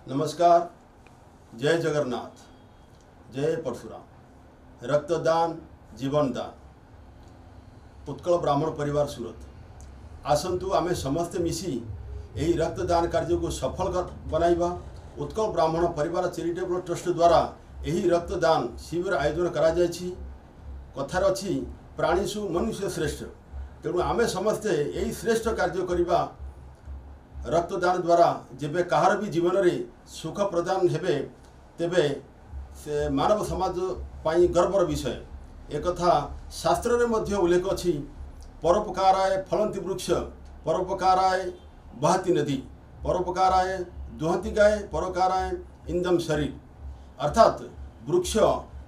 ନମସ୍କାର, ଜୟ ଜଗନ୍ନାଥ, ଜୟ ପରଶୁରାମ। ରକ୍ତଦାନ ଜୀବନ ଦାନ। ଉତ୍କଳ ବ୍ରାହ୍ମଣ ପରିବାର ସୁରତ। ଆସନ୍ତୁ, ଆମେ ସମସ୍ତେ ମିଶି ଏହି ରକ୍ତଦାନ କାର୍ଯ୍ୟକୁ ସଫଳ ବନାଇବା। ଉତ୍କଳ ବ୍ରାହ୍ମଣ ପରିବାର ଚାରିଟେବଲ ଟ୍ରଷ୍ଟ ଦ୍ୱାରା ଏହି ରକ୍ତଦାନ ଶିବିର ଆୟୋଜନ କରାଯାଇଛି। କଥାରେ ଅଛି, ପ୍ରାଣୀଷୁ ମନୁଷ୍ୟ ଶ୍ରେଷ୍ଠ। ତେଣୁ ଆମେ ସମସ୍ତେ ଏହି ଶ୍ରେଷ୍ଠ କାର୍ଯ୍ୟ କରିବା। ରକ୍ତଦାନ ଦ୍ୱାରା ଯେବେ କାହାର ବି ଜୀବନରେ ସୁଖ ପ୍ରଦାନ ହେବେ, ତେବେ ସେ ମାନବ ସମାଜ ପାଇଁ ଗର୍ବର ବିଷୟ। ଏକଥା ଶାସ୍ତ୍ରରେ ମଧ୍ୟ ଉଲ୍ଲେଖ ଅଛି, ପରୋପକାରାୟ ଫଳନ୍ତି ବୃକ୍ଷ, ପରୋପକାରାୟ ବହତି ନଦୀ, ପରୋପକାରାୟ ଦୁହନ୍ତି ଗାଏ, ପରୋପକାରାୟ ଇଦଂ ଶରୀର। ଅର୍ଥାତ୍ ବୃକ୍ଷ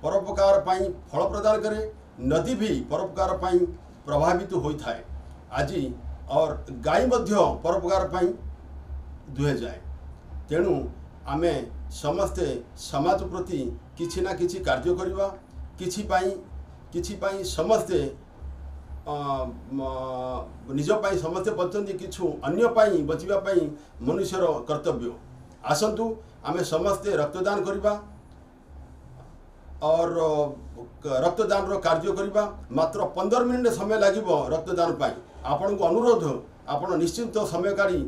ପରୋପକାର ପାଇଁ ଫଳ ପ୍ରଦାନ କରେ, ନଦୀ ବି ପରୋପକାର ପାଇଁ ପ୍ରଭାବିତ ହୋଇଥାଏ ଆଜି, ଅର୍ ଗାଈ ମଧ୍ୟ ପରୋପକାର ପାଇଁ ଦୁହେଯାଏ। ତେଣୁ ଆମେ ସମସ୍ତେ ସମାଜ ପ୍ରତି କିଛି ନା କିଛି କାର୍ଯ୍ୟ କରିବା। କିଛି ପାଇଁ ସମସ୍ତେ ନିଜ ପାଇଁ ସମସ୍ତେ ବଞ୍ଚନ୍ତି, କିଛି ଅନ୍ୟ ପାଇଁ ବଞ୍ଚିବା ପାଇଁ ମନୁଷ୍ୟର କର୍ତ୍ତବ୍ୟ। ଆସନ୍ତୁ, ଆମେ ସମସ୍ତେ ରକ୍ତଦାନ କରିବା ଅର୍ ରକ୍ତଦାନର କାର୍ଯ୍ୟ କରିବା। ମାତ୍ର 15 ମିନିଟ୍ ସମୟ ଲାଗିବ ରକ୍ତଦାନ ପାଇଁ। ଆପଣଙ୍କୁ ଅନୁରୋଧ, ଆପଣ ନିଶ୍ଚିନ୍ତ ସମୟ କାଢ଼ି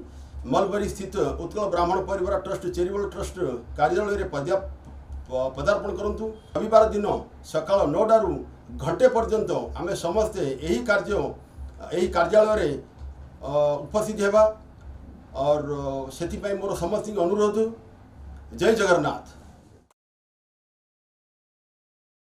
ମଲବରୀ ସ୍ଥିତ ଉତ୍କଳ ବ୍ରାହ୍ମଣ ପରିବାର ଟ୍ରଷ୍ଟ ଚେରିବଲ ଟ୍ରଷ୍ଟ କାର୍ଯ୍ୟାଳୟରେ ପଦାର୍ପଣ କରନ୍ତୁ। ରବିବାର ଦିନ ସକାଳ 9ଟାରୁ ଘଣ୍ଟେ ପର୍ଯ୍ୟନ୍ତ ଆମେ ସମସ୍ତେ ଏହି କାର୍ଯ୍ୟାଳୟରେ ଉପସ୍ଥିତ ହେବା। ଅର୍ ସେଥିପାଇଁ ମୋର ସମସ୍ତଙ୍କୁ ଅନୁରୋଧ। ଜୟ ଜଗନ୍ନାଥ।